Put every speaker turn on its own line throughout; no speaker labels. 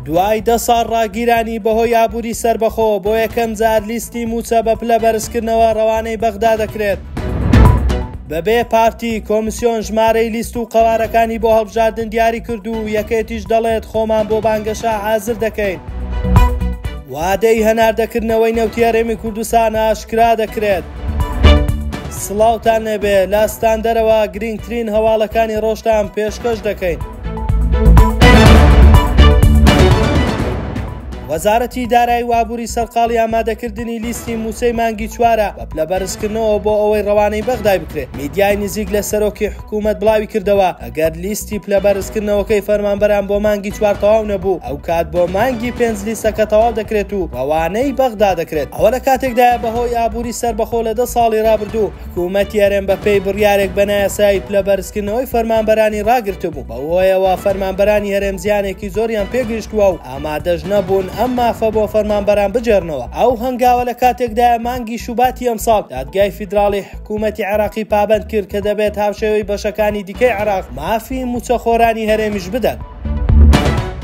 دوای دە ساڵ ڕاگیرانی بەهۆی ئابووری سەربەخۆ، بۆ یەکەم جار لیستی مووچە بە پلە بەرزکردنەوە ڕەوانەی بەغدا دەکرێت. بەبێ پارتی، کۆمسیۆن ژمارەی لیست و قەوارەکانی بۆ هەڵبژاردن دیاری کرد و یەکێتیش دەڵێت خۆمان بۆ بانگەشە حازر دەکەین. وادەی هەناردەکردنەوەی نەوتی هەرێمی کوردستان ئاشکرا دەکرێت. سڵاوتان لێبێ لە ستاندەرەوە گرینگترین هەواڵەکانی ڕۆژتان پێشکەش دەکەین. وەزارەتی دارایی و ئابووری سەرقاڵی ئامادەکردنی لیستی مووچەی مانگی چوارە بە پلە بەرزکردنەوە بۆ ئەوەی ڕەوانەی بەغدای بکرێت. میدیای نزیک لە سەرۆکی حکوومەت بڵاوی کردەوە، ئەگەر لیستی پلە بەرزکردنەوەکەی فەرمانبەران بۆ مانگی چوار تەواو نەبوو، ئەوکات بۆ مانگی پێنج لیستەکە تەواو دەکرێت و ڕەوانەی بەغدا دەکرێت. ئەوە لە کاتێکدایە بەهۆی ئابووری سەربەخۆ لە دە ساڵی ڕابردوو، حکوومەتی هەرێم بەپێی بڕیارێک بە نایاسایی پلە بەرزکردنەوەی فەرمانبەرانی ڕاگرتبوو، بەوهۆیەوە فەرمانبەرانی هەرێم زیانێکی زۆریان پێگەیشتووە و ئامادەش نەبوون ئەم مافە بۆ فەرمانبەران بگێڕنەوە. ئەو هەنگاوە لە کاتێکدایە مانگی شوباتی ئەمساڵ دادگای فیدراڵی حکوومەتی عێراقی پابەند کرد کە دەبێت هاوشێوەی بەشەکانی دیکەی عێراق مافی مووچەخۆرانی هەرێمیش بدات.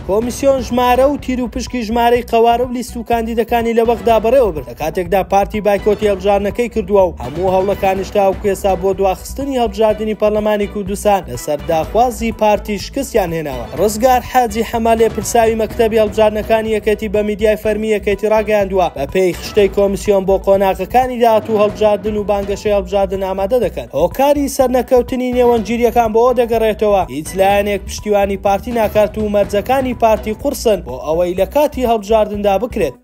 کۆمیسیۆن ژمارە و تیروپشکی ژمارەی قەوارە و لیست و کاندیدەکانی لە بەغدا بەڕێوەبرد، لە کاتێکدا پارتی بایکۆتی هەڵبژاردنەکەی کردووە و هەموو هەوڵەکانیش تاوەکو ئێستا بۆ دواخستنی هەڵبژاردنی پەرلەمانی کوردستان لەسەر داخوازی پارتی شکستیان هێناوە. ڕزگار حاجی حەمە لێپرساوی مەکتەبی هەڵبژاردنەکانی یەکێتی بە میدیای فەرمی یەکێتی ڕاگەیاندووە، بەپێی خشتەی کۆمیسیۆن بۆ قۆناغەکانی داهاتوو هەڵبژاردن و بانگەشەی هەڵبژاردن ئامادە دەکەن. هۆکاری سەرنەکەوتنی نێوەندگیرییەکان بۆ ئەوە دەگەڕێتەوە هیچ لایەنێک پشتیوانی پارتی ناکات و مەرجەکانی پارتی قورسن بۆ ئەوەی لە کاتی هەڵبژاردندا بکرێت.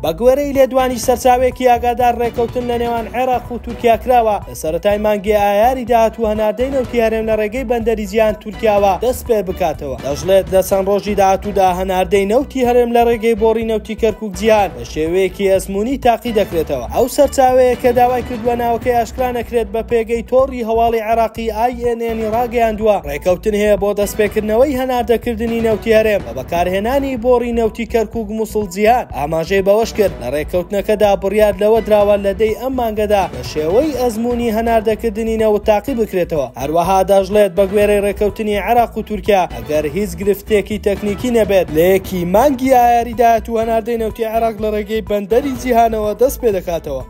بەگوێرەی لێدوانی سەرچاوەیەکی ئاگادار ڕێکەوتن لە نێوان عێراق و تورکیا کراوە لە سەرەتای مانگی ئایاری داهاتوو هەناردەی نەوتی هەرێم لە ڕێگەی بەندەری جیهان تورکیاوە دەست پێ بکاتەوە. دەشڵێت لە چەند ڕۆژی داهاتوودا هەناردەی نەوتی هەرێم لە ڕێگەی بۆڕی نەوتی کەرکوک جیهان بە شێوەیەکی ئەزموونی تاقی دەکرێتەوە. ئەو سەرچاوەیە کە داوای کردووە ناوەکەی ئاشکرا نەکرێت بە پێگەی تۆڕی هەواڵی عێراقی INN ی ڕاگەیاندووە ڕێکەوتن هەیە بۆ دەستپێکردنەوەی هەناردەکردنی نەوتی هەرێم بە بەکارهێنانی بۆڕی نەوتی کەرکوک موسڵ جیهان. ئاماژەی بەوەشکرد، لە ڕێککەوتنەکەدا بڕیار لەوە دراوە لە دەی ئەم مانگەدا بە شێوەی ئەزموونی هەناردەکردنی نەوت تاقی بکرێتەوە. هەروەها دەشڵێت، بەگوێرەی ڕێککەوتنی عێراق و تورکیا، ئەگەر هیچ گرفتێکی تەکنیکی نەبێت، لە یەکی مانگی ئایاری داهاتوو هەناردەی نەوتی عێراق لە ڕێگەی بەندەری جیهانەوە دەست پێدەکاتەوە.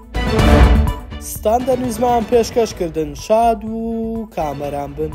ستاندەر نیوزمان پێشکەش کردن، شاد و کامەران بن.